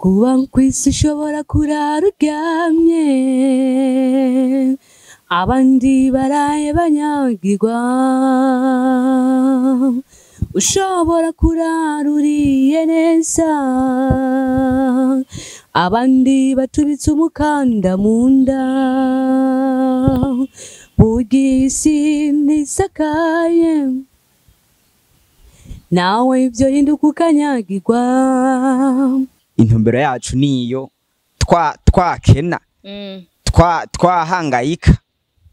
Kuba kw'isi ushobora kurara uryamye, abandi baraye banyagirwa. Ushobora kurara uriye neza, abandi batubitse umukanda mu nda. Burya isi ntisakaye, nawe ibyo hinduka ukanyagirwa. Intumbero yacu niyo twakena twahangayika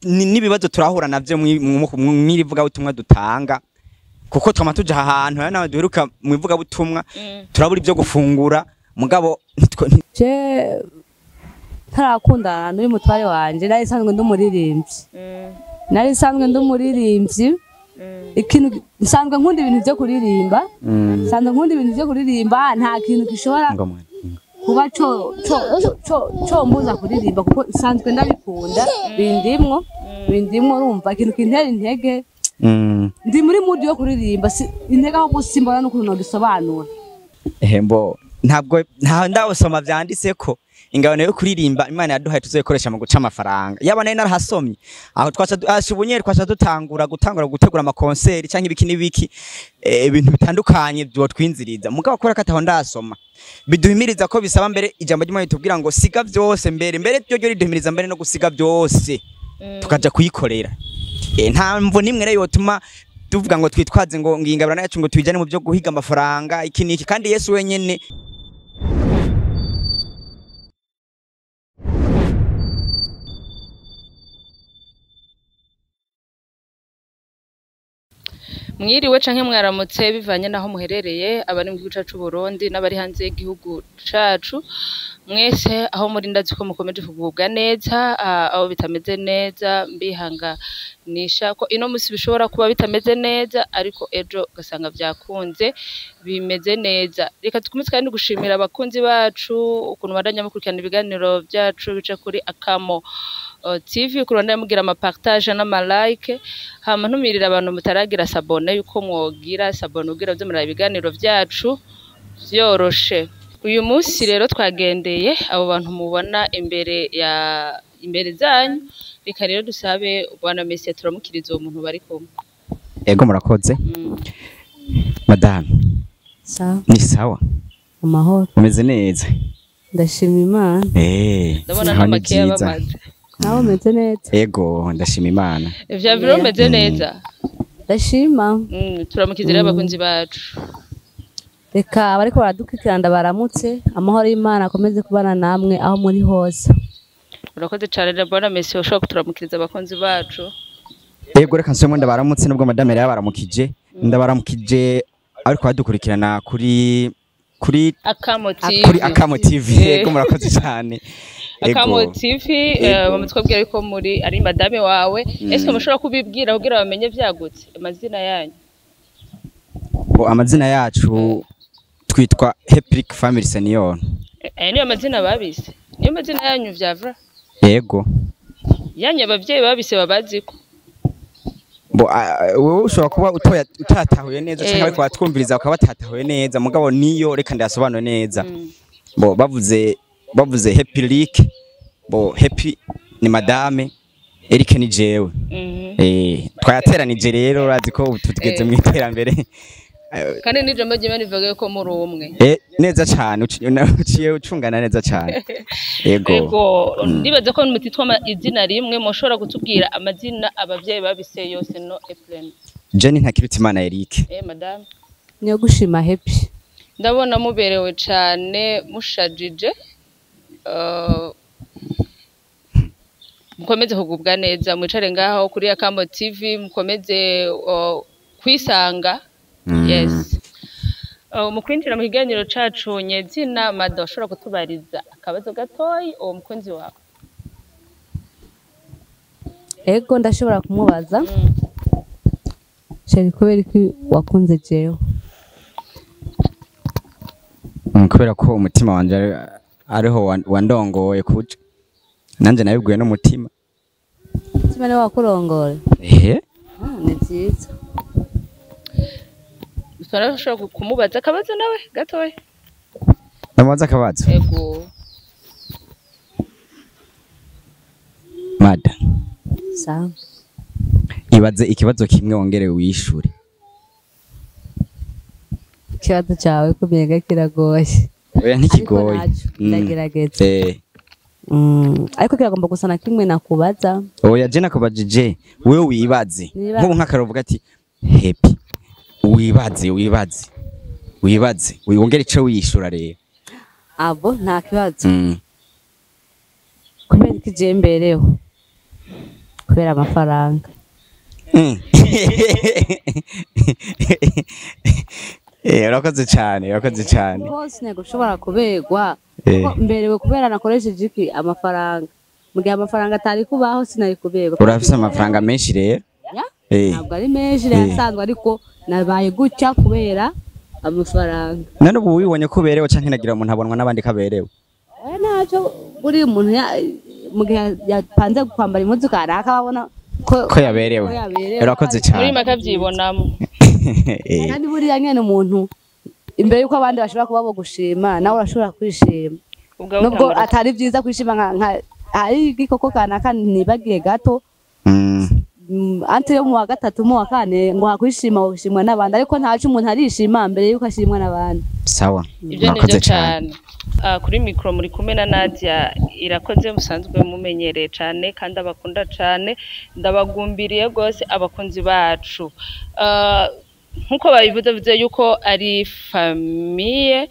n'ibibazo turahura navyo mw'ivugabutumwa dutanga, kuko twama tuja ahantu hari n'abantu duheruka mw'ivugabutumwa turabura ibyo gufungura, mugabo Je ntarakundana n'uyu mutware wanje, nari nsanzwe ndi umuririmbyi. Nari nsanzwe ndi umuririmbyi. Ikintu nsanzwe nkunda ibintu byo kuririmba, nsanzwe nkunda ibintu byo kuririmba, nta kintu gishobora kuba co mbuza kuririmba, kuko nsanzwe ndabikunda, bindimwo. Urumva ikintu kintera intege, ndi muri mood yo kuririmba, intege aho gusimbona n'ukuntu nobisobanura. Ehembo ntabwo nta ndawusoma vyanditse ko ingabano yo kuririmba Imana yaduhaye tuzoyikoresha mu guca amafaranga. Yaba nari narahasomye aho twaca ubunyeri twaca dutangura gutangura gutegura amakonseri canke ibiki n'ibiki, ibintu bitandukanye vyotwinziriza. Mugabo kubera ko ataho ndasoma biduhimiriza ko bisaba mbere ijambo ry'Imana ritubwira ngo siga vyose mbere mbere, ryo riduhimiriza mbere no gusiga vyose tukaja kuyikorera. Nta mvo nimwe rero yotuma tuvuga ngo twitwaze ngo ingabirano yacu ngo tuyijane mu byo guhiga amafaranga iki n'iki, kandi Yesu wenyene. Mwiriwe canke mwaramutse bivanye naho muherereye, abari mu gihugu cacu Burundi n'abari hanze y'igihugu cacu, mwese aho muri ndazi ko mukomeje kugubwa neza. Aho bitameze neza mbihanganisha ko ino musi bishobora kuba bitameze neza, ariko ejo ugasanga vyakunze bimeze neza. Reka dukomeze kandi gushimira abakunzi bacu ukuntu bandanya mukurikirana ibiganiro vyacu bica kuri Akamo TV, ukuntu bandanya mugira ama partage n'ama like. Hama ntumirira abantu mutaragira s'abonner yuko mwogira s'abonner kugira muze muraba ibiganiro vyacu vyoroshe. Uyu munsi rero twagendeye abo bantu mubona imbere ya imbere zanyu. Reka rero dusabe Bwana Messi turamukiriza uwo muntu bari kumwe. Ego, murakoze. Madame. Sawa. Ni sawa? Amahoro. Umeze neza? Ndashima Imana. Ndabona aho ni n'amakeya vyiza. bamaze. Nawe umeze neza? Ego, ndashima Imana. Vya biro bimeze neza? Ndashima. Turamukiza rero abakunzi bacu. Reka abariko baradukurikirana ndabaramutse, amahoro y'Imana akomeze kubana namwe aho muri hose. Urakoze cane rero Bwana Messi, ushobora kuturamukiriza abakunzi bacu. Ego, reka nsubiremo ndabaramutse nubwo madame yari yabaramukije. Ndabaramukije ariko badukurikirana kuri Akamo TV. Kuri Akamo TV. Ego, murakoze cyane. Ego. Akamo TV. Ego. Bamutwabwira yuko muri ari madame wawe. Ese mushobora kubibwira kugira bamenye vyagutse amazina yanyu? Bo, amazina yacu twitwa Hepric Family Senior. Aya niyo mazina babise, niyo mazina yanyu vya vrai? Ego. Yanyu abavyeyi babise babaziko? Bo, wowe ushobora kuba utoya utatahuye neza canke bariko batwumviriza bakaba batatahuye neza, mugabo niyo reka ndayasobanure neza. Bo, bavuze Happy Rick, bo Happy ni madame, Eric ni jewe. Twayateranije rero, urazi ko ubu tugeze mu iterambere. Kandi n'ijambo ry'Imana rivuga yuko muri umwe. Neza cane, uciye ucungana neza cane. Ego. Ego, ndibaza ko mutitwa izina rimwe. Mushobora kutubwira amazina abavyeyi babise yose no Ephraim? Jenny Ntakirutimana Eric. Madame? Niyo gushima Happy. Ndabona muberewe cane, mushajije. Mukomeze kugubwa neza, mwicare ngaho kuri Akamo TV, mukomeze kwisanga. Yes. Mu kwinjira mu kiganiro cacu nyezina, mada, ushobora kutubariza akabazo gatoyi uwo mukunzi wawe? Ego, ndashobora kumubaza. Chéri, kubera iki wakunze jewe? Kubera ko umutima wanje ariho wandongoye kuja. Nanje nabibwiwe n'umutima. Umutima niwe wakurongora? Ehe. Ah, ni vyiza. Ushobora kumubaza akabazo nawe gatoyi? Ndamubaza akabazo. Ego. Mada, Sawa. ibaze ikibazo kimwe wongere wishure. Ikibazo cyawe kumenga kiragoye. Oya, Ariko ntikigoye. ntaco, ndagerageza. Ariko kiragomba gusa na kimwe nakubaza. Oya, je nakubajije wewe wibaze. Nibaze. Nk'ubu nk'akaruvuga ati Happy, wibaze wibaze wibaze, wongere ico wishura rero. Abo nta kibazo. Kubera iki je mbereho? Kubera amafaranga. Urakoze cyane, urakoze cyane. Bose ntego ushobora kuberwa. Kuko mberewe kubera nakoresheje iki? Amafaranga. Mu gihe amafaranga atari kubaho sinari kuberwa. Urafise amafaranga menshi rero. Ya? Ntabwo ari menshi rero asanzwe, ariko nabaye gutya kubera amafaranga. None ubu wibonye ko uberewe canke nagira umuntu abonwa n'abandi kaberewe? Ntacyo, buri muntu mu gihe yapanze kwambara impuzu kanaka babona ko Ko yaberewe. ko yaberewe. Urakoze Muri cyane. make abyibonamo. Kandi buriya nyene umuntu imbere yuko abandi bashobora kuba bogushima, nawe urashobora kwishima. Ubwo Nubwo atari byiza kwishima nka hari igikoko kanaka nibagiye gato. Ante yo mu wa gatatu, mu wa kane, ngo hakwishima woshimwa n'abandi, ariko ntaco umuntu arishima mbere yuko ashimwa n'abandi. Sawa. Ibyo ni Urakoze byo cyane. Kuri mikoro muri kumwe na Nadia Irakoze, musanzwe mumenyereye cyane kandi abakunda cyane. Ndabagumbiriye rwose abakunzi bacu. Nkuko babivuze, bivuze yuko ari famille.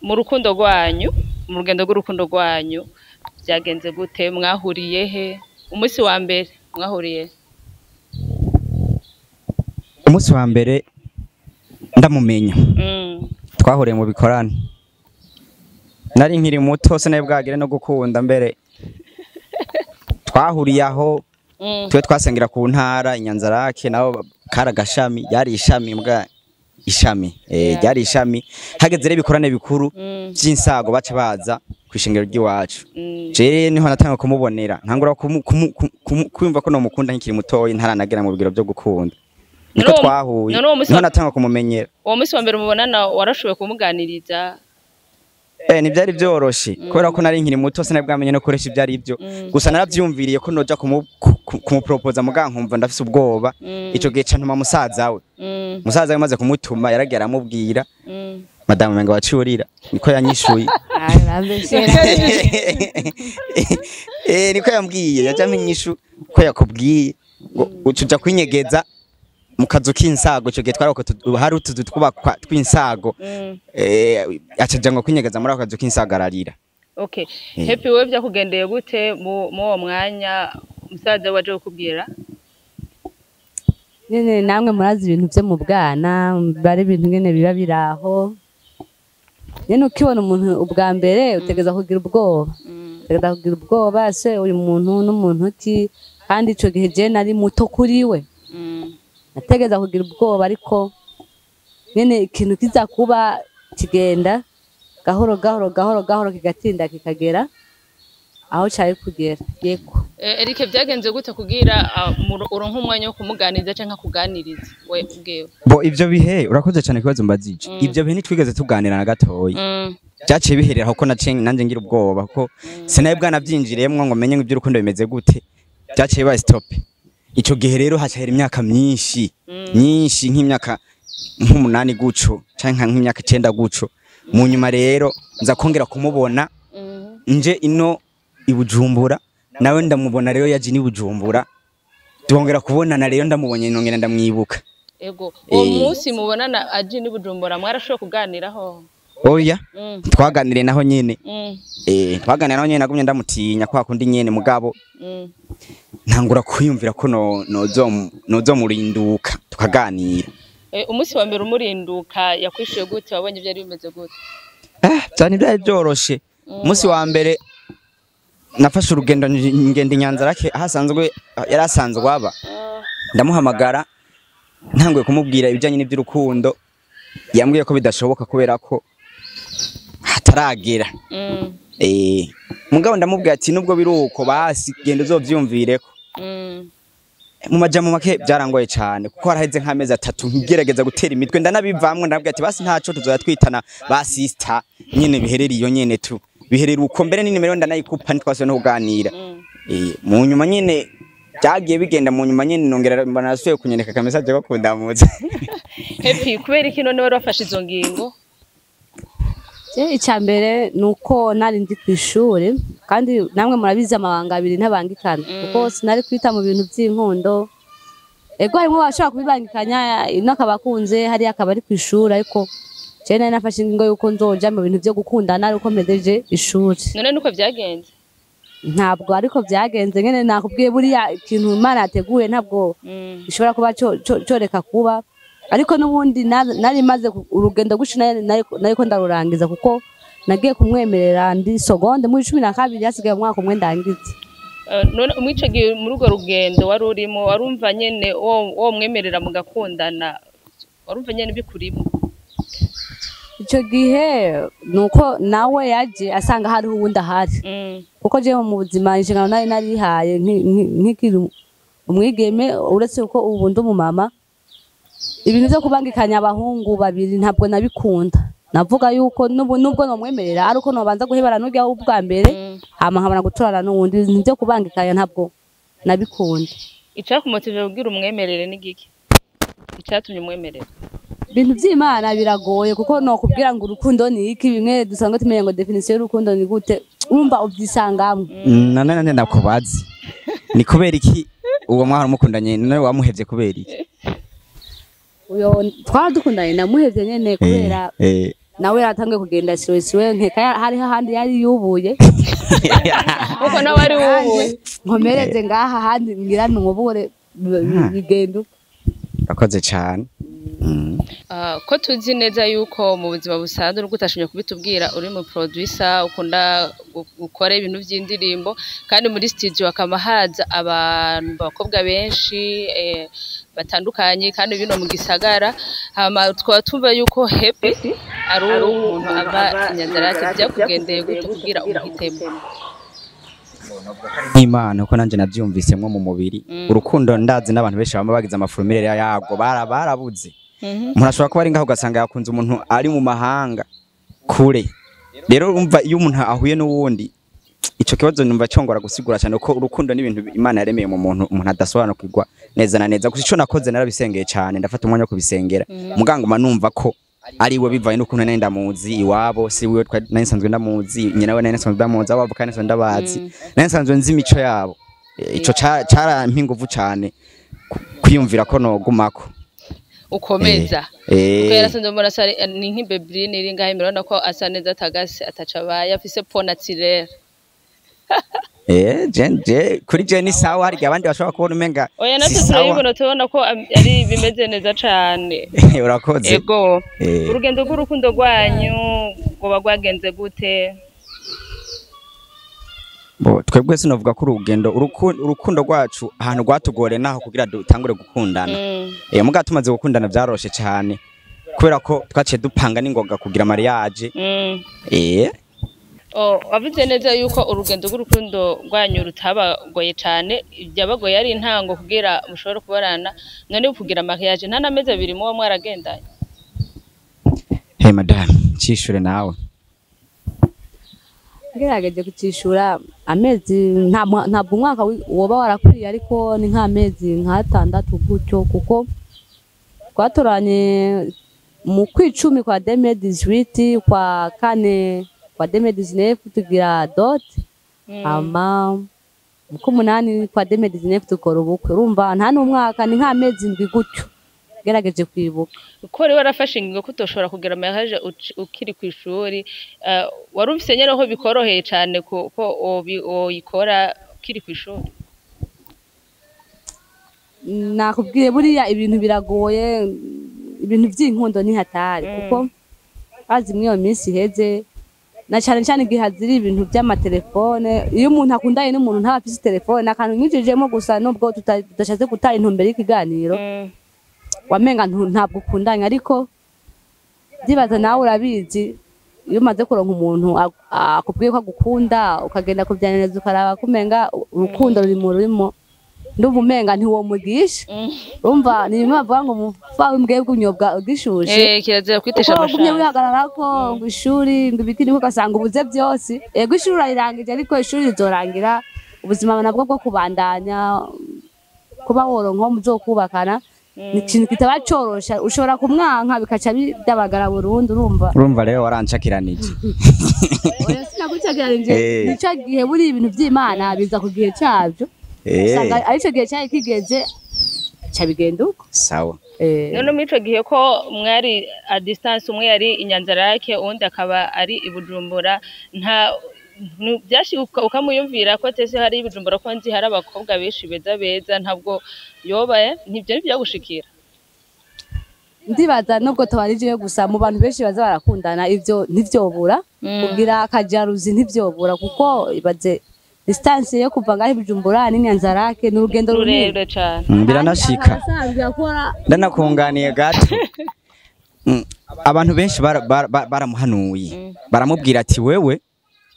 Mu rukundo rwanyu, mu rugendo rw'urukundo rwanyu byagenze gute? Mwahuriye he? Umunsi wa mbere mwahuriye? Umunsi wa mbere ndamumenya, twahuriye mu bikorane. Nari nkiri muto, sinari bwagere no gukunda mbere. Twahuriye aho. Twe twasengera ku ntara Inyanzarake, nabo kari agashami, ryari ishami mbwa ishami, ryari ishami. Hageze rero ibikorane bikuru by'insago, baca baza kwishengero ry'iwacu. Je niho natanga kumubonera, ntangura kumva ko nomukunda nkiri mutoyi, ntaranagera mu bigero byo gukunda. Niko twahuye, None uwo munsi niho natanga kumumenyera. Uwo munsi wa mbere mubonana warashoboye kumuganiriza? Ntibyari byoroshe kubera ko nari nkiri muto, sinari bwamenye no koresha ibyo ari byo. Gusa naravyumviriye ko noja kumupropoza, muga nkumva ndafise ubwoba. Ico gihe ca ntuma musaza we. Musaza we maze kumutuma, yaragiye aramubwira. Madamu menga wacurira, niko yanyishuye. Niko yambwiye, yaje inyishu ko yakubwiye ngo ucuja kwinyegeza mu kazu k'insago. Ico gihe twarako hari utuzu twubakwa tw'insago. Acaja ngo kwinyegeza muri ako kazu k'insago, ararira. Okay. Happy, wewe byakugendeye gute mu uwo mwanya umusaza waje kukubwira? Nyene namwe murazi ibintu vyo mu bwana, bari ibintu nyene biba biraho. Nyene ukibona umuntu ubwa mbere utegeza kugira ubwoba. Utegeza kugira ubwoba, se uyu muntu n'umuntu ki? Kandi ico gihe je nari muto kuri we. Nategeza kugira ubwoba, ariko nyene ikintu kiza kuba kigenda gahoro gahoro gahoro gahoro, kigatinda kikagera aho cari kugera. Yego. Eric, byagenze gute kugira uronke umwanya wo kumuganiriza canke akuganiriza we ubwewe? Bo ivyo bihe, urakoze cyane kibazo mbazije. Ivyo bihe ntitwigeze tuganira na gatoyi. Byaciye biherera kuko naciye nanjye ngira ubwoba, kuko sinari bwanabyinjiriyemwo ngo menye ngo iby'urukundo bimeze gute. Byaciye biba stop. Ico gihe rero hacahera imyaka myinshi myinshi, nk'imyaka nk'umunani guco canke nk'imyaka 9 guco. Mu nyuma rero nza kongera kumubona nje ino i Bujumbura, nawe ndamubona rero yaje ni Bujumbura, twongera kubonana rero, ndamubonye nongera ndamwibuka. Ego, uwo munsi mubonana aje ni Bujumbura mwarashoboye kuganiraho? Oya, twaganiriye naho nyene. Twaganiriye naho nyene, nagumye ndamutinya kwa kundi nyene, mugabo ntangura kwiyumvira ko no nozo nozomurinduka tukaganira. Umunsi wa mbere umurinduka yakwishuye gute? Wabonye byari bimeze gute? Cyane byari byoroshe. Umunsi wa mbere nafashe urugendo ngenda Inyanzarake aho asanzwe yari asanzwe aba. Ndamuhamagara, ntanguye kumubwira ibijyanye n'iby'urukundo, yambwiye ko bidashoboka kubera ko hataragera. Mugabo ndamubwira ati nubwo biri uko, basi genda uzovyumvireko. Mu majambo make byarangoye cyane, kuko haraheze nk'amezi 3 nkigerageza gutera imitwe, ndanabivamwe, ndabwira ati basi ntaco tuzoya twitana ba sister nyene, biherera iyo nyene tu biherera uko, mbere n'inimero ndanayikupa, ntitwasubiye no kuganira. Mu nyuma nyene byagiye bigenda, mu nyuma nyene nongera mbona nasubiye kunyereka ka message ko kundamutsa. Happy, kubera iki none wari wafashe izo ngingo? Je, icya mbere ni uko nari ndi ku ishuri, kandi namwe murabizi amabanga abiri ntabangikana, kuko sinari kwita mu bintu by'inkundo. Ego, harimo abashobora kubibangikanya, ino akaba akunze, hariya akaba ari ku ishuri, ariko je nari nafashe ingingo yuko nzoja mu bintu byo gukundana ariko mpejeje ishuri. None nuko vyagenze? Ntabwo ariko byagenze nyene, nakubwiye, buriya ikintu Imana yateguye ntabwo gishobora kuba coreka kuba, ariko n'ubundi nari maze urugendo gusha nariko ndarurangiza, kuko nagiye kumwemerera ndi seconde muri 12, hasigaye umwaka umwe ndangize. None muri ico gihe, muri urwo rugendo wari urimo, warumva nyene wo mwemerera mugakundana, warumva nyene bikurimo? Ico gihe nuko nawe yaje asanga hariho uwundi ahari, kuko jewe mu buzima inshingano nari narihaye nkikiri umwigeme, uretse ko ubu ndi umumama, ibintu vyo kubangikanya abahungu babiri ntabwo nabikunda. Navuga yuko nubwo nomwemerera ari uko nobanza guhebana n'urya w'ubwa mbere, hama nkabona guturana n'uwundi. Ibintu vyo kubangikanya ntabwo nabikunda. Icakumotive kugira umwemerere ni giki? Icatumye umwemerera? Ibintu vy'Imana biragoye, kuko nokubwira ngo urukundo ni iki, bimwe dusanzwe tumenya ngo définition y'urukundo ni gute, urumva ubyisangamwe. None nane ndakubazi, ni kubera iki uwo mwahora mukundanye none wamuhevye, kubera iki? Uyo twara dukundanye namuhevye nyene kubera nawe yaratanguye kugenda siwe siwe, nkeka hariho ahandi yari yubuye. Kuko nawe ari wowe. Nkomereze ngaha ahandi ngira ntubure bigenda uko. Urakoze cane. Ko tuzi neza yuko mu buzima busanzwe, nubwo utashimye kubitubwira, uri mu producer, ukunda gukora ibintu vy'indirimbo, kandi muri studio hakaba haza abantu abakobwa benshi batandukanye, kandi bino mu gisagara, hama tukaba tumva yuko Happy ari umuntu ava Inyanzarake, vyakugendeye gute kugira umuhitemo? Nk'Imana, uko nanje navyumvisemwo mu mubiri. Urukundo ndazi n'abantu benshi bama bagize ama formule yago barabuze. Umuntu ashobora kuba ari ngaho ugasanga yakunze umuntu ari mu mahanga kure. Rero urumva iyo umuntu ahuye n'uwundi, ico kibazo numva cyongora gusigura cyane, kuko urukundo ni ibintu Imana yaremeye mu muntu, umuntu adasobanukirwa neza na neza. Gusa ico nakoze, narabisengeye cyane, ndafata umwanya wo kubisengera, muganguma numva ko ari we, bivanye n'ukuntu nari ndamuzi iwabo, si wiwe nari nsanzwe ndamuzi, nyina we nari nsanzwe ndamuzi, abo bavuka nari nsanzwe ndabazi, nari nsanzwe nzi imico yabo. Ico carampa inguvu cane kwiyumvira ko nogumako. Ukomeza kuko yarasanzwe mbona asa ni nk'ibebrine iri ngaho, murabona ko asa neza, atagase, ataca abaye, afise peau naturelle. Je kuri je ni sawa, hari igihe abandi bashobora kubona umenga Oya, si natwe sawa. turabibona, tubona ko ari bimeze neza cane. Urakoze. Ego. Urugendo rw'urukundo rwanyu rwoba rwagenze gute? Bo twebwe sinovuga ko urugendo urukundo rwacu ahantu rwatugore naho kugira dutangure gukundana. Muga tumaze gukundana byaroshe cyane, kubera ko twaciye dupanga n'ingoga kugira mariage. Oh, wavuze neza yuko urugendo rw'urukundo rwanyu rutabagoye cane, ibyabagoye ari intango kugira mushobore kubarana. None kugira mariage nta n'amezi 2 muba mwaragendanye? Hey madame, cishure nawe. Ngerageje kucishura, amezi ntabwo umwaka woba warakwiye, ariko ni nk'amezi nk'atandatu gutyo, kuko twatoranye mu kwicumi kwa 2018, kwa kane kwa 2019 tugira dot, hama mu k'umunani kwa 2019 dukora ubukwe. Urumva nta n'umwaka, ni nk'amezi 7 gutyo, ngerageje kwibuka. Ko rero warafashe ingingo ko utoshobora kugira mariage ukiri ku ishuri, wari ufise nyene ko bikoroheye cane ko woyikora ukiri ku ishuri? Nakubwiye, buriya ibintu biragoye, ibintu by'inkundo ni hatari, kuko azi muri iyo minsi iheze, na cyane cyane igihe haziri ibintu by'amatelefone, iyo umuntu akundanye n'umuntu ntaba afise telefone, akantu nyinjijemo gusa, nubwo tudashatse gutara intumbero y'ikiganiro, wamenga ntabwo ukundanye. Ariko ndibaza nawe urabizi, iyo umaze kuronka umuntu akubwiye ko agukunda, ukagenda kubyaniriza, ukaraba kumenga urukundo ruri mu rurimo. Ndumva umenga ntiwomugisha. Urumva ni bimwe bavuga ngo umufa w'imbwebwe unyobwa ugishushe. Kirazira kwitesha Uko ugumye amashami. wihagararako ngo ishuri ngo ibiki, niko ugasanga ubuze byose. Ego, ishuri urayirangije, ariko ishuri rizorangira, ubuzima nabwo bwo kubandanya, kuba woronka uwo muzokubakana ni ikintu kitaba corosha. Ushobora kumwanka bikaca bidabagara burundu, urumva. Urumva rero warancakiranije. Oya, sinagucakiranije. Nico gihe buri ibintu vy'Imana biza ku gihe cavyo. Usanga arico gihe cari kigeze, ca bigenda uko. Sawa. None muri ico gihe ko mwari à distance, umwe yari i Nyanzarake, uwundi akaba ari i Bujumbura, nta vyashika ukamuyumvira ko tese hari i Bujumbura, ko nzi hari abakobwa benshi beza beza, ntabwo yoba ntivyo ntibyagushikira? Ndibaza nubwo tubarije gusa, mu bantu benshi baza barakundana ivyo ntivyobura. Kugira akajaruzi ntivyobura, kuko ibaze distance yo kuva ngaho i Bujumbura n'Inyanzarake, ni urugendo runini. Rurerure cane. Biranashika. Asanzwe akora. Ndanakunganiye gato. Abantu benshi baramuhanuye, baramubwira ati wewe,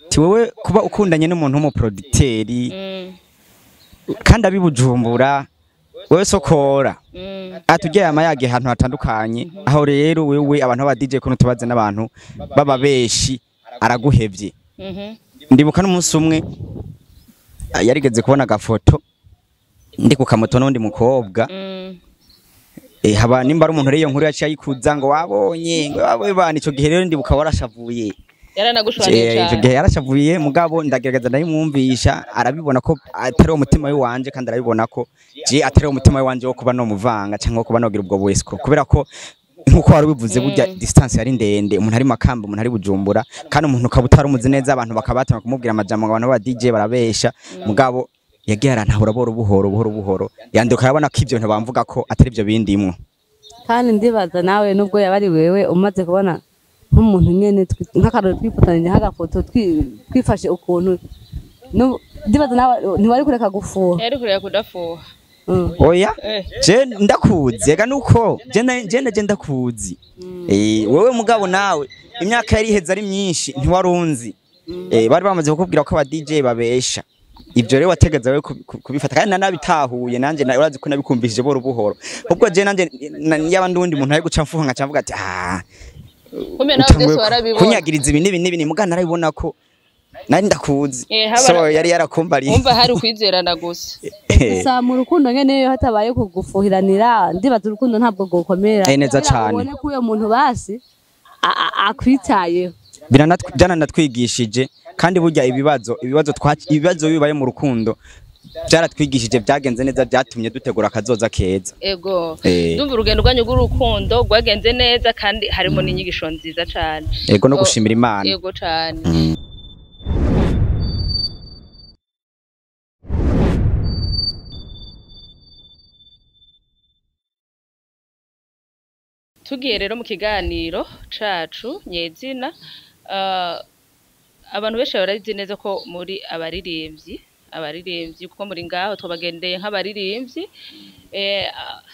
ti wewe kuba ukundanye n'umuntu w'umuproducteur kandi abibujumbura, wewe sokora atujye amayage ahantu hatandukanye. Aho rero wewe abantu b'aba DJ ko tubaze n'abantu baba benshi araguhevye. Ndibuka n'umunsi umwe yarigeze kubona agafoto ndi ku kamoto n'undi mukobwa. Haba nimba ari umuntu rero iyo nkuru yaciye ayikuza ngo wabonye, ngo wabonye bana. Ico gihe rero ndibuka warashavuye. Yaranagushwaniye. Ico Cane. gihe yarashavuye, mugabo ndagerageza ndabimwumvisha, arabibona ko atari uwo mutima w'iwanje, kandi arabibona ko je atari uwo mutima w'iwanje wo kuba nomuvanga canke wo kuba nogira ubwo bwesiko, kubera ko nkuko wari ubivuze, burya distance yari ndende, umuntu ari Makamba, umuntu ari Bujumbura, kandi umuntu ukaba utari neza, abantu bakaba batanga kumubwira amajambo ngo abantu ba DJ barabesha. Mugabo yagiye arantahura buhoro buhoro buhoro buhoro, yanduka arabona ko ivyo bintu bamvuga ko atari byo bindimwo. Kandi ndibaza nawe nubwo yaba ari wewe, umaze kubona nk'umuntu nyene nk'akarori twifotanije nk'agafoto twifashe ukuntu, ndibaza nawe ntiwari kureka gufuha. Yari kureka kudafuha. Oya. Je ndakuzi ega nuko je ndakuzi. Wewe mugabo nawe imyaka yari iheze ari myinshi ntiwarunzi. Bari bamaze kukubwira ko aba DJ babesha. Ibyo rero wategeza wewe kubifata kandi nanabitahuye nanje urazi ko nabikumvishije buhoro buhoro. Ubwo je nanje yaba ndundi muntu ari guca mfuha nkaca mvuga ati ah, Kumbe nawe utanguye byose warabibona. kunyagiriza ibi n'ibi n'ibi, muga narabibona ko nari ndakuzi. So yari yarakumbariye. Umva, hari ukwizerana gusa. Gusa mu rukundo nyene iyo hatabaye kugufuhiranira, ndibaza urukundo ntabwo rwokomera. Neza Kugira cane. ubone ko uyo muntu basi akwitayeho. Byaranatwigishije kandi burya ibibazo bibaye mu rukundo byaratwigishije, byagenze neza, byatumye dutegura akazoza keza. Ego. Ndumva urugendo rwanyu rw'urukundo rwagenze neza kandi harimo n'inyigisho nziza cane. Ego, no gushimira Imana. Ego cane. Tugiye rero mu kiganiro cacu nyezina, abantu benshi barazi neza ko muri abaririmbyi, kuko muri ngaho twabagendeye nk'abaririmbyi.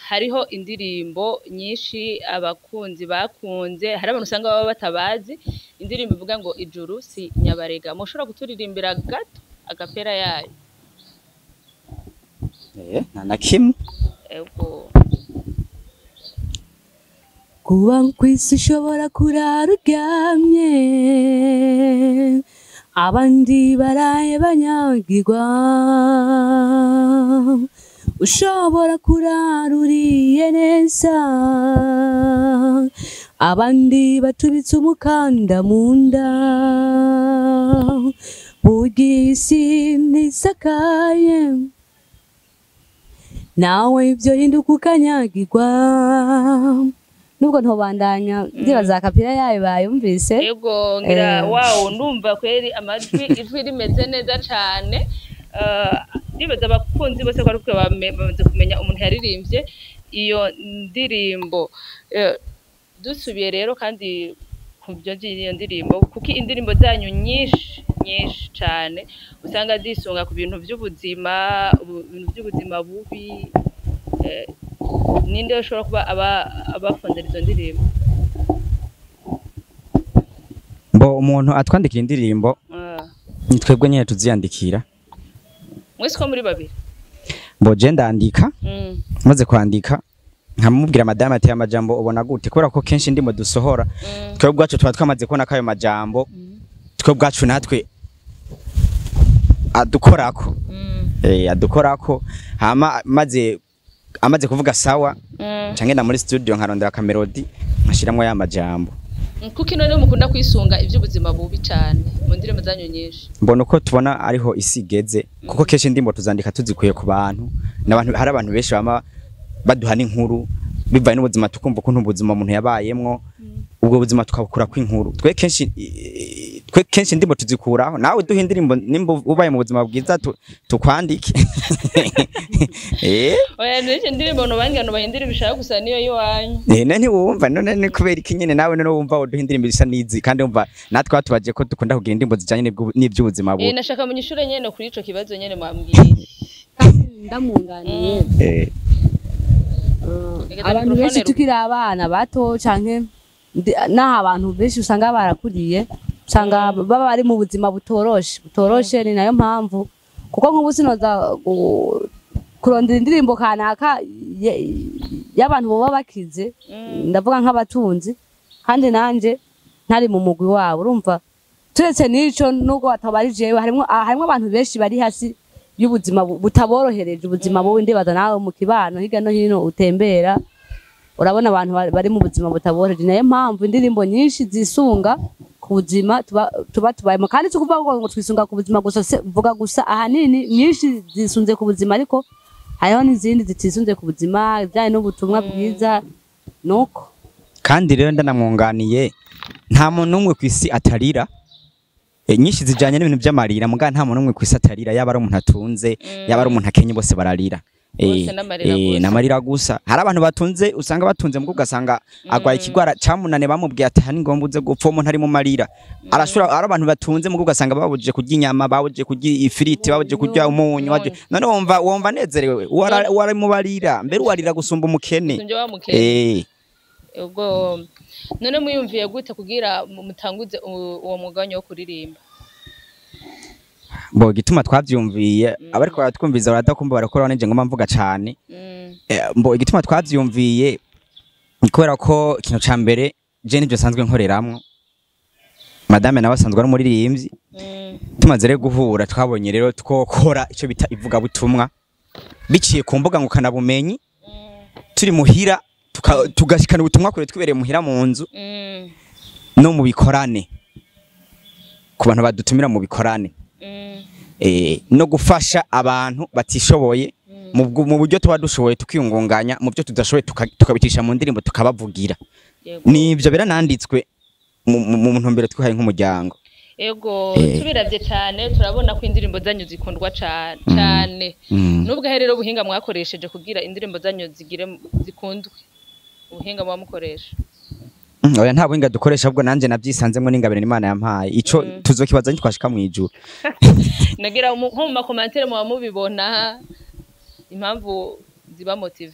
Hariho indirimbo nyinshi abakunzi bakunze, hari abantu usanga baba batabazi indirimbo ivuga ngo "Ijuru si Nyabarega". Mushobora kuturirimbira gato a cappella yayo? Nta na kimwe. Ego. Kuba kw'isi ushobora kurara uryamye, abandi baraye banyagirwa, ushobora kurara uriye neza, abandi batubitse umukanda mu nda. Burya iyi si ntisakaye, nawe ibyo hinduka ukanyagirwa. Nubwo ntobandanya, ndibaza a cappella yayo bayumvise. Ego, ngira wawo ndumva kweri amajwi, ijwi rimeze neza cane. Ndibaza abakunzi bose ko ariko bamaze kumenya umuntu yaririmbye iyo ndirimbo. Dusubiye rero kandi ku byo by'iyo ndirimbo, kuko indirimbo zanyu nyinshi nyinshi cane usanga zisunga ku bintu by'ubuzima, ibintu by'ubuzima bubi. Ninde ushobora kuba aba abafondera izo ndirimbo? Mbo umuntu atwandikira indirimbo ni twebwe nyine tuziyandikira. Mwese ko muri babiri? Mboje ndandika, maze kwandika nkamubwira madame ati amajambo ubona gute, kubera ko kenshi ndimo dusohora twe ubwacu tuba twamaze kubona ko ayo majambo twe ubwacu natwe adukorako, adukorako. Hama maze amaze kuvuga sawa, canke na muri studio nkarondera ka melody nkashiramwo ya majambo. Kuko none mukunda kwisunga iby'ubuzima bubi cyane mu ndirimbo zanyu nyinshi? Mbona uko tubona ariho isi igeze, kuko kenshi ndimbo tuzandika tuzikuye ku bantu n'abantu. Hari abantu benshi bama baduha n'inkuru bivaye n'ubuzima, tukumva ukuntu ubuzima umuntu yabayemwo, ubwo buzima tukabukura kw'inkuru. Twe kenshi ndimbo tuzikuraho. Nawe duha indirimbo nimba ubaye mu buzima bwiza tukwandike. Oya, n'icyo ndirimbo nobangira no bahindira bishaka gusa niyo yiwanyu. None ntiwumva none ni kubera iki nyene nawe none wumva uduha indirimbo zisa n'izi, kandi wumva natwe batubaje ko dukunda kugira indirimbo zijanye n'iby'ubuzima bubi? Nashaka munyishure nyene kuri ico kibazo nyene mwambwiye. Ndamwunganiye. Reka Abantu benshi mikrofone. Tukiri abana bato canke n'aho abantu benshi usanga barakuriye, usanga baba bari mu buzima butoroshe butoroshe. Ni nayo mpamvu, kuko nk'ubu sinoza kurondera indirimbo kanaka y'abantu boba bakize, ndavuga nk'abatunzi, kandi nanje ntari mu mugwi wabo. Urumva, turetse n'ico, nubwo batabari jewe, harimwo abantu benshi bari hasi y'ubuzima butaborohereje, ubuzima bubi. Ndibaza nawe mu kibano hirya no hino utembera, urabona abantu bari mu buzima butaboroheje. Nayo mpamvu indirimbo nyinshi zisunga ku buzima tuba tubayemo. Kandi si ukuvuga ngo twisunga ku buzima gusa, mvuga gusa ahanini nyinshi zisunze ku buzima, ariko hariho n'izindi zitisunze ku buzima, ibijyanye n'ubutumwa bwiza nuko. Kandi rero ndanamwunganiye, nta muntu n'umwe ku isi atarira. Nyinshi zijanye n'ibintu by'amarira, muga nta muntu n'umwe ku isi atarira, yaba ari umuntu atunze, yaba ari umuntu akenye, bose bararira. Bose n'amarira gusa. N'amarira gusa. Hari abantu batunze, usanga batunze mugo ugasanga agwaye ikigwara camunane, bamubwiye ati hani ngomba uze gupfa, umuntu ari mu marira arashobora. Ari abantu batunze mugo ugasanga babujije kurya inyama, babujije kurya ifiriti, babujije kurya umunyu, none wumva anezerewe? Uwari mu barira mbere, uwarira gusumba umukene. Sunje wa mukene. Ubwo none mwiyumviye gute kugira mutanguze uwo mwuga wanyu wo kuririmba? Bo igituma twavyumviye, abariko baratwumviza baradakumva, barakora nije ngoma mvuga cane. Mbo igituma twavyumviye ni kubera ko ikintu ca mbere je nivyo nsanzwe nkoreramwo, madame nawe asanzwe ari umuririmbyi. Tumaze rero guhura, twabonye rero twokora ico bita ivugabutumwa biciye ku mbuga ngukanabumenyi, turi muhira, tugashikana ubutumwa kure twibereye muhira mu nzu, no mu bikorane, ku bantu badutumira mu bikorane, no gufasha abantu batishoboye mu buryo tuba dushoboye, tukiyungunganya mu byo tudashoboye, tukabicisha mu ndirimbo, tukabavugira. Nivyo birananditswe mu ntumbero twihaye nk'umuryango. Ego, tubiravye cane turabona ko indirimbo zanyu zikundwa cane cane. Nubwo rero ubuhinga mwakoresheje kugira indirimbo zanyu zigire zikundwe, ubuhinga muba mukoresha? Oya, nta buhinga dukoresha, ahubwo nanje navyisanzemwo n'ingabire Imana yampaye. Ico tuzokibaza nitwashika mw'ijuru. Nagira nko mu ma commentaires muba mubibona impamvu ziba motive.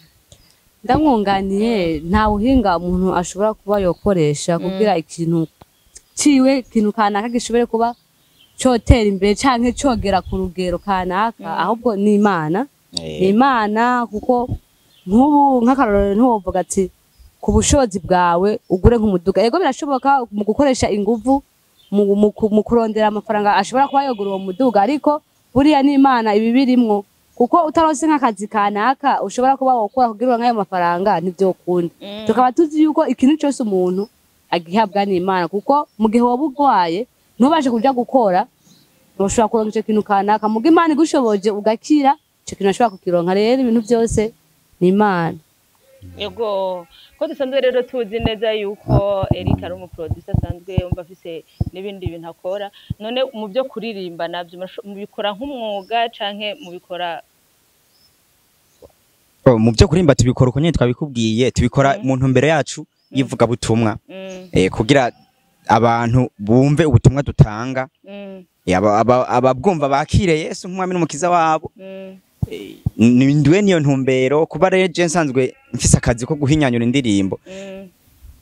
Ndamwunganiye, nta buhinga umuntu ashobora kuba yokoresha kugira ikintu ciwe, ikintu kanaka gishobore kuba cotera imbere canke cogera ku rugero kanaka, ahubwo ni Imana, ni Imana. Kuko nk'ubu nk'akarorero, ntiwovuga ati ku bushobozi bwawe ugure nk'umuduga. Ego, birashoboka mu gukoresha inguvu mu kurondera amafaranga ashobora kuba yogura uwo muduga, ariko buriya ni Imana ibi birimwo, kuko utaronse nk'akazi kanaka ushobora kuba wokora kugira uronke ayo mafaranga, ntivyokunda. Tukaba tuzi yuko ikintu cyose umuntu agihabwa n'Imana, kuko mu gihe woba urwaye ntubashe kuja gukora, ntushobora kuronka ico kintu kanaka. Muga Imana igushoboje ugakira, ico kintu ashobora kukironka. Rero ibintu byose ni Imana. Ego, ko dusanzwe rero tuzi neza yuko Eric ari umu producer, asanzwe yumva afise n'ibindi bintu akora, none mu byo kuririmba navyo mubikora nk'umwuga canke mubikora? Oh, mu byo kuririmba tubikora uko nyene twabikubwiye, tubikora mu ntumbero yacu y'ivugabutumwa, kugira abantu bumve ubutumwa dutanga, ababwumva bakire Yesu nk'umwami n'umukiza wabo. Ndiwe niyo ntumbero. Kuba rero je nsanzwe mfise akazi ko guhinyanyura indirimbo,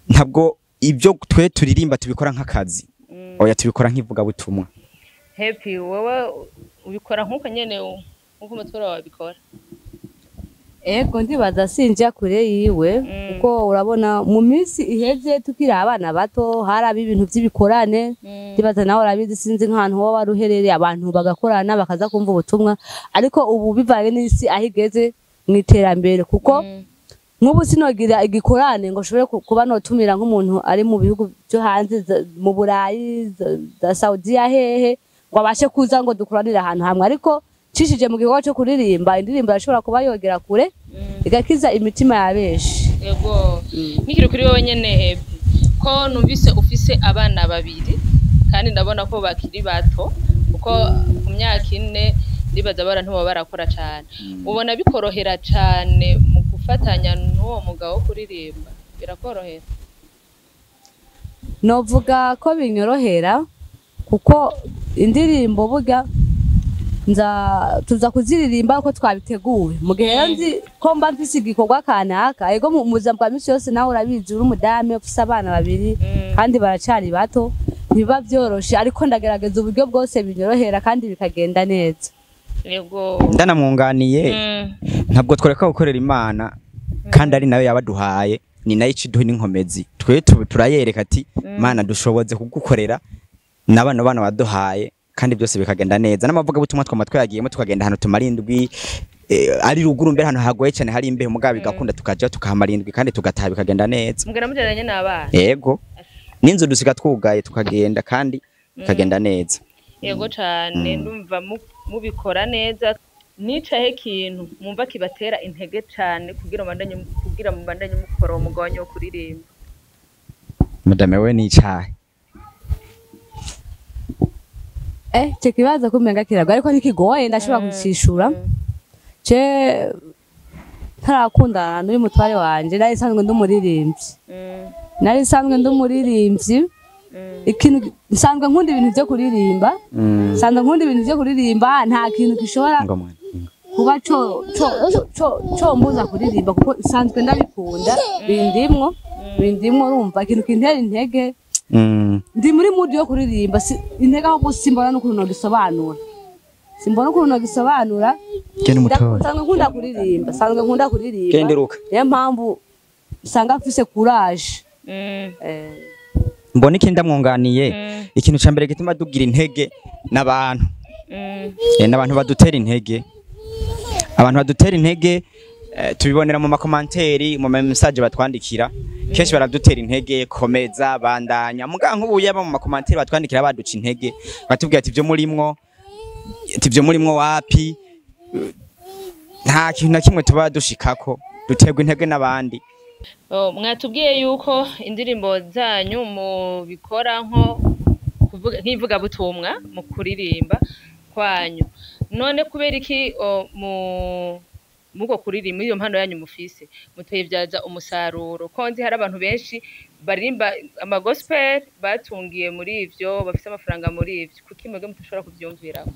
ntabwo ibyo twe turirimba tubikora nk'akazi, oya, tubikora nk'ivugabutumwa. Happy, wowe ubikora nk'uko nyene nk'uko umutwaro wawe abikora? Ego, ndibaza sinja kure yiwe, kuko urabona mu minsi iheze tukiri abana bato haraba ibintu by'ibikorane. Ndibaza nawe urabizi, sinzi nk'ahantu woba wari uherereye, abantu bagakorana bakaza kumva ubutumwa. Ariko ubu bivanye n'isi aho igeze mu iterambere, kuko nk'ubu sinogira igikorane ngo nshobore kuba notumira nk'umuntu ari mu bihugu byo hanze, mu Burayi, za Saudiya, hehe, ngo abashe kuza ngo dukoranire ahantu hamwe. Ariko nshishije mu gikorwa cyo kuririmba indirimbo, irashobora kuba yogera kure, igakiza imitima ya benshi. Yego, nkikiri kuri wowe nyene, Happy, ko numvise ufise abana babiri kandi ndabona ko bakiri bato, kuko ku myaka 4 ndibaza bara ntibaba barakora cane, ubona bikorohera cane mu gufatanya n'uwo mugabo wo kuririmba? Birakorohera? Novuga ko binyorohera, kuko indirimbo burya nza tuza kuziririmba uko twabiteguye. Mu gihe rero nzi ko mba mfise igikorwa kanaka, ego, mu buzima bwa misi yose, nawe urabizi, uri umudamu ufise abana babiri kandi baracari bato, ntibiba vyoroshe, ariko ndagerageza uburyo bwose binyorohera kandi bikagenda neza. Yego. Ndanamwunganiye. Ntabwo twareka gukorera Imana, kandi ari nayo yabaduhaye, ni nayo iciduha n'inkomezi. Twe turayereka ati: "Mana, dushoboze kugukorera n'abana bana waduhaye," kandi byose bikagenda neza. N'amavugabutumwa twama twayagiyemo, tukagenda ahantu tumara indwi, ari ruguru mbere, ahantu hagoye cyane, hari imbeho, mugabo bigakunda, tukaja tukahamara indwi kandi tugataha bikagenda neza. Mugenda mujanye n'abana? Yego, n'inzu dusiga twugaye, tukagenda kandi bikagenda neza. Yego cane, ndumva mubikora neza. Nicahe kintu mwumva kibatera intege cane kugira mubandanye mukora uwo mugabane wo kuririmba? Madame, we n'icayi? Ico kibazo kumenga kiragoye, ariko ntikigoye, ndashobora kucishura. Je ntarakundana n'uyu mutware wanje, nari nsanzwe ndi umuririmbyi. Nari nsanzwe ndi umuririmbyi. Ikintu nsanzwe nkunda ibintu byo kuririmba. Nsanzwe nkunda ibintu byo kuririmba, nta kintu gishobora Ngo mwana. kuba co mbuza kuririmba, kuko nsanzwe ndabikunda, bindimwo. Urumva ikintu kintera intege, ndi muri mood yo kuririmba, intege ahubwo simbona n'ukuntu nogisobanura, simbona ukuntu nogisobanura. Genda umutoya. Nsanzwe nkunda kuririmba, nsanzwe nkunda kuririmba. Genda iruka. Niyo mpamvu usanga mfise courage. Mbona ikindi ndamwunganiye. Ikintu ca mbere gituma dugira intege n'abantu. N'abantu badutera intege, abantu badutera intege, tubibonera mu ma commentaires, mu ma message batwandikira. Kenshi baradutera intege: "Komeza, bandanya." Muga nk'ubu yaba mu ma commentaires batwandikira baduca intege, batubwira ati: "Ibyo murimwo, ati ibyo murimwo wapi, nta kintu na kimwe tuba dushikako." Duterwa intege n'abandi. Oh, mwatubwiye yuko indirimbo zanyu mubikora nko kuvuga nk'ivugabutumwa mu kuririmba kwanyu. None kubera iki mu muko kuririmba, iyo mpano yanyu mufise, mutayibyaza umusaruro, ko nzi hari abantu benshi baririmba ama gospel batungiye muri ivyo, bafise amafaranga muri ivyo? Kuki mwebwe mutashobora kuvyumviraho?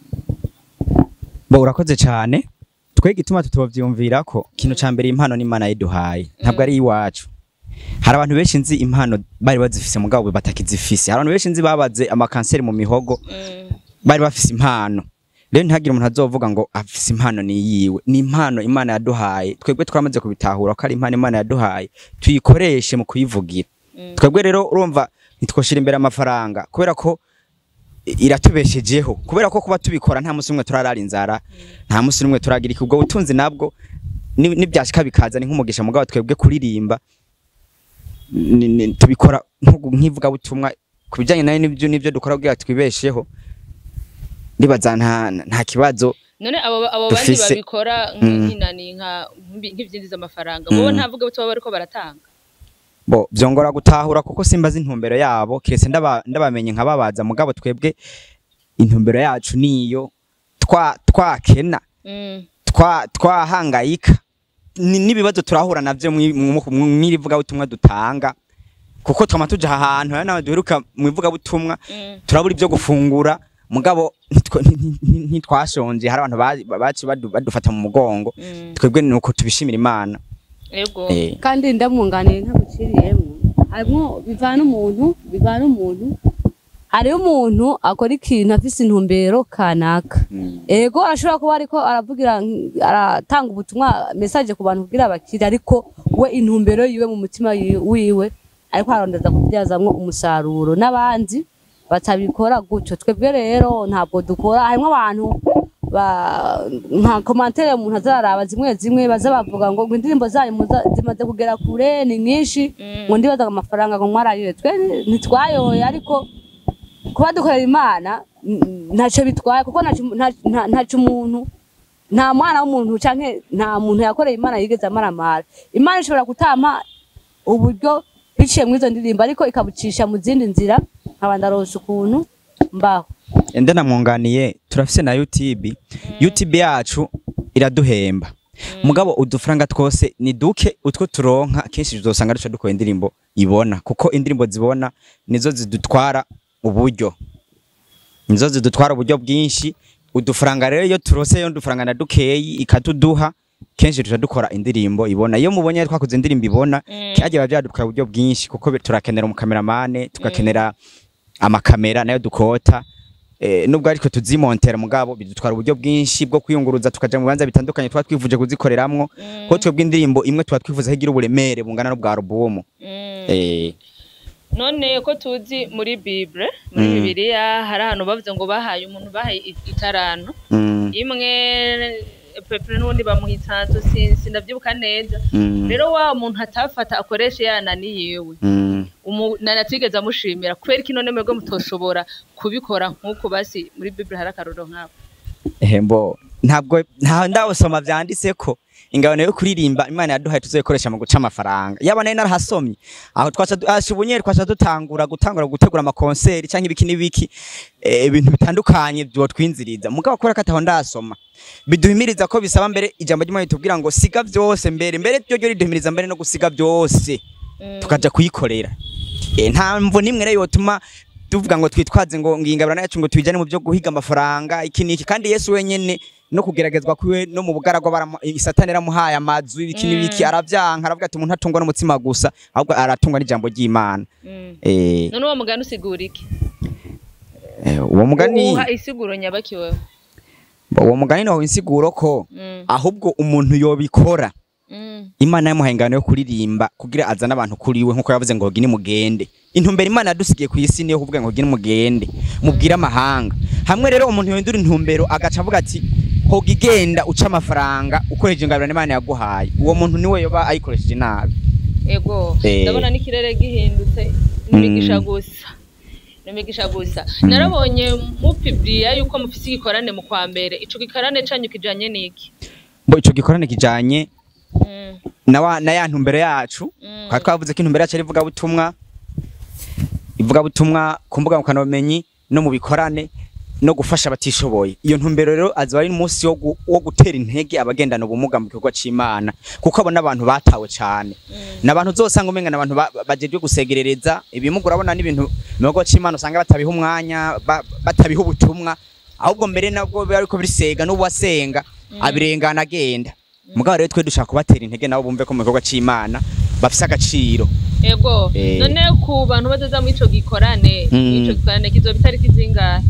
Bo, urakoze cyane. Twe igituma tutovyumvira ko, ikintu ca mbere, impano n'Imana yiduhaye, ntabwo ari iwacu. Hari abantu benshi nzi impano bari bazifise mugabo batakizifise. Hari abantu benshi nzi babaze amakanseri mu mihogo bari bafise impano. Rero ntihagire umuntu azovuga ngo afise impano ni yiwe. Ni impano Imana yaduhaye. Twebwe twamaze kubitahura ko ari impano Imana yaduhaye, tuyikoreshe mu kuyivugira. Twebwe rero urumva ntitwoshira imbere amafaranga, kubera ko iratubeshejeho, kubera ko kuba tubikora nta musi umwe turarara inzara, nta musi umwe turagira iki. Ubwo butunzi nabwo nibyashika bikaza ni nk'umugisha. Mugabo twebwe kuririmba tubikora nk'ivugabutumwa ku bijyanye nayo, nibyo dukora kugira twibesheho. Ndibaza nta kibazo None abo bandi dufise. babikora nk'inani, nk'ivyinjiza amafaranga, bo nta vugabutumwa bariko baratanga? Bo vyongora gutahura, kuko simbaza intumbero yabo, kiretse ndabamenye nkababaza. Mugabo twebwe intumbero yacu niyo twakena, twahangayika n'ibibazo turahura navyo mw'irivugabutumwa dutanga, kuko twama tuja ahantu hari naho duheruka mu ivugabutumwa, turabura ibyo gufungura, mugabo ntitwashonje. Hari abantu baci badufata mu mugongo. Twebwe nuko tubishimira Imana. Yego. Kandi ndamwunganiye ntaguciriyemo, harimwo bivana umuntu. Hariho umuntu akora ikintu afise intumbero kanaka. Ego, arashobora kuba ariko aravugira, aratanga ubutumwa, message ku bantu kugira bakire, ariko we intumbero yiwe mu mutima wiwe ariko arondeza kubyazamwo umusaruro, n'abandi batabikora gutyo. Twebwe rero ntabwo dukora. Harimwo abantu nka commentaire umuntu azaraba zimwe zimwe, baza bavuga ngo indirimbo zanyu zimaze kugera kure, ni nyinshi, ngo ndibaza amafaranga ngo mwarayoye. Twe ntitwayoye, ariko kuba dukorera Imana ntacyo bitwaye, kuko ntacyo umuntu, nta mwana w'umuntu canke nta muntu yakoreye Imana yigeze amaramara. Imana ishobora kutampa uburyo biciye muri izo ndirimbo, ariko ikabucisha mu zindi nzira, nkaba ndaronse ukuntu mbaho. Ende namwunganiye, turafise na YouTube. YouTube yacu iraduhemba, mugabo udufaranga twose ni duke. Utwo turonka kenshi uzosanga duca dukora indirimbo ibona, kuko indirimbo zibona nizo zidutwara uburyo, nizo zidutwara uburyo bwinshi. Udufaranga rero iyo turose yo udufaranga na dukeyi ikatuduha, kenshi duca dukora indirimbo ibona. Iyo mubonye twakoze indirimbo ibona, cyagiye biba byadutwara uburyo bwinshi, kuko turakenera umukameramane, tugakenera amakamera nayo dukota, nubwo ariko tuzimontera, mugabo bidutwara uburyo bwinshi bwo kwiyunguruza, tukaja mu bibanza bitandukanye tuba twifuje kuzikoreramwo, kuko twebwe indirimbo imwe tuba twifuza ko igira uburemere bungana n'ubwa alubumu. None ko tuzi muri Bible, muri Bibiliya, hari ahantu bavuze ngo bahaye umuntu, bahaye itaranto imwe pepere, n'ubundi bamuha itanto, sindavyibuka neza. Rero wa muntu atafata akoreshe yanani yiwe, atigeze amushimira. Kubera iki none mwebwe mutoshobora kubikora nk'uko basi muri Bible hari akarorero nk'ako? Mbo ntabwo nta ndawusoma vyanditse ko ingabano yo kuririmba Imana yaduhaye tuzoyikoresha mu guca amafaranga. Yaba nari narahasomye, aho twaca ubunyeri twaca dutangura gutangura gutegura amakonseri canke ibiki n'ibiki, ibintu bitandukanye vyotwinziriza. Mugabo kubera ko ataho ndasoma biduhimiriza ko bisaba mbere, ijambo ry'Imana ritubwira ngo siga vyose mbere mbere, ryo riduhimiriza mbere no gusiga byose tukaja kuyikorera. Nta mvo nimwe rero yotuma tuvuga ngo twitwaze ngo ingabirano yacu ngo tuyijane mu byo guhiga amafaranga iki n'iki, kandi Yesu wenyene no kugeragezwa kwiwe no mu bugaragwa, Satani yaramuhaye amazu, ibiki n'ibiki, aravyanka, aravuga ati umuntu atungwa n'umutsima gusa, ahubwo aratungwa n'ijambo ry'Imana. None uwo mugani usigura iki? Uwo mugani uha isiguro nyabaki wewe? Uwo mugani no insiguro ko ahubwo umuntu yobikora, Imana yamuhaye ingano yo kuririmba kugira azane abantu kuri we, nkuko yavuze ngo gini mugende. Intumbero Imana yadusigiye ku isi niyo kuvuga ngo gini mugende mubwire amahanga. Hamwe rero umuntu yohindura intumbero agaca avuga ati hoga igenda uca amafaranga ukoresheje ingabirano Imana yaguhaye, uwo muntu niwe yoba ayikoresheje nabi. Ego. Ndabona n'ikirere gihindutse, n'imigisha gusa, n'imigisha gusa. Narabonye mupibliya yuko mufise igikorane mu kwa mbere. Ico gikorane canyu kijanye n'iki? Mbo ico gikorane kijanye na ya ntumbero yacu. Twari twavuze ko intumbero yacu ari ivugabutumwa, ivugabutumwa ku mbuga ngurukanabumenyi no mu bikorane no gufasha abatishoboye. Iyo ntumbero rero azoba ari umunsi wo gutera intege abagendana ubumuga mu gikorwa c'Imana, kuko abo n'abantu batawe cane, n'abantu uzosanga umenga n'abantu bajejwe gusegerereza ibimuga. Urabona n'ibintu mu gikorwa c'Imana usanga batabiha umwanya, batabiha ubutumwa, ahubwo mbere nabwo biba ariko birisega, n'uwasenga abirengana agenda. Mugabo rero twe dushaka kubatera intege nabo bumve ko mu gikorwa c'Imana bafise agaciro. Ego. None ku bantu bazoza muri ico gikorane, ico gikorane kizoba itariki zingahe?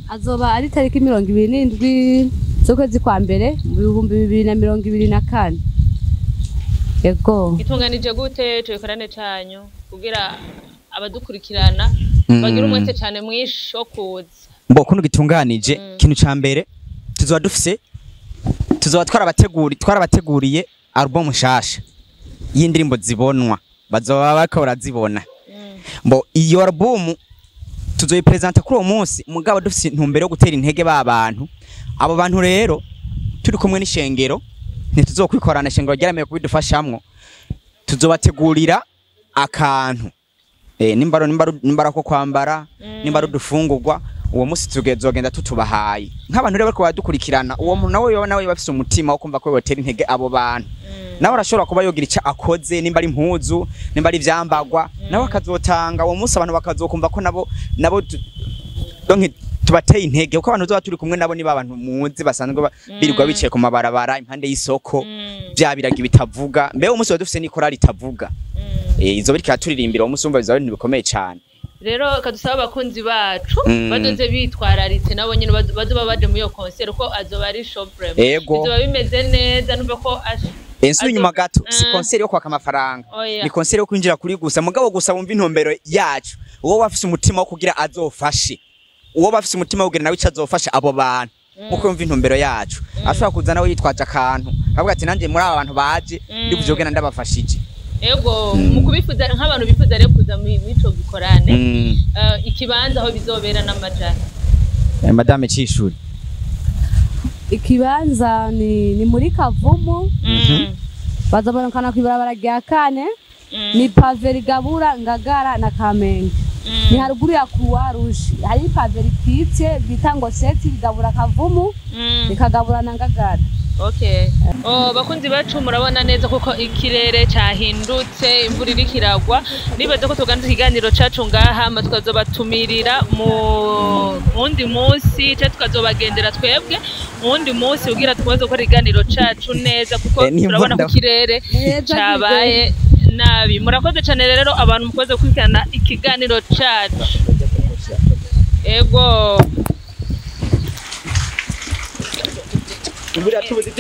Azoba ari tariki 27 z'ukwezi kwa mbere mu 2024. Ego. Gitunganije gute ico gikorane canyu kugira abadukurikirana bagira umwete cane mwinshi wo kuza? Mbo kuno gitunganije, ikintu ca mbere tuzoba dufise, tuzoba twarabateguriye album nshasha y'indirimbo zibonwa, bazoba bariko barazibona. Mbo iyo album tuzoyipresenta kuri uwo munsi, mugabo dufise intumbero yo gutera intege ba bantu. Abo bantu rero turi kumwe n'ishengero, ntituzokwikorana, ishengero ryaremeye kubidufashamwo. Tuzobategurira akantu, nimbaro ko kwambara, nimbaro dufungurwa, uwo munsi tugezogenda tutubahaye nk'abantu rero bariko baradukurikirana. Uwo muntu nawe yoba nawe bafise umutima wo kumva ko yotera intege abo bantu, nawe arashobora kuba yogira ico akoze, nimba ari impuzu, nimba ari ivyambagwa, nawe akazotanga uwo munsi, abantu bakazokumva ko nabo donc tubateye intege, kuko abantu tuba turi kumwe nabo niba abantu muzi basanzwe birirwa bicaye ku mabarabara impande y'isoko, vya biragi bitavuga. Mbe uwo munsi tuba dufise n'ikorali itavuga, izo biriko iraturirimbira uwo munsi, wumva bizaba ari ibintu bikomeye cane. Rero kadusaba abakunzi bacu Mm. badoze bitwararitse, nabo nyene bazoba baje muri iyo concert, ko azoba ari show vraiment. Ego. Bizoba bimeze neza, numva ko Nsubira inyuma gato, si concert yo kwaka amafaranga, Oya. ni concert yo kwinjira kuri gusa, mugabo gusa wumva intumbero yacu. Uwo wafise umutima wo kugira azofashe, uwo bafise umutima wo kugira nawe ico azofasha abo bantu, nkuko yumva intumbero yacu, ashobora kuza nawe yitwaje akantu, akavuga ati nanjye muri aba bantu baje ndibuje kugenda ndabafashije. Ego, mu kubifuza, nk'abantu bifuza rero kuza muri ico gikorane, ikibanza aho bizobera n'amajana? Madame Cishuri. Ikibanza ni muri Kavumu, bazobonekana kw'ibarabara rya kane, ni pave rigabura Ngagara na Kamenge, ni haruguru ya Croix Rouge, hari ipave rikitse bita ngo seti, rigabura Kavumu, rikagabura na Ngagara. Okay. Oh, bakunzi bacu, murabona neza kuko ikirere cahindutse, imvura iriko iragwa. Nibaza ko tuganza ikiganiro cacu ngaha, hama tukazobatumirira mu wundi munsi, canke tukazobagendera twebwe mu wundi munsi kugira tukomeze gukora ikiganiro cacu neza, kuko N'imvura turabona ko ikirere Neza. cabaye nabi. Murakoze cane rero abantu mukoze gukurikirana ikiganiro cacu. Ego. Imvura yatubuze.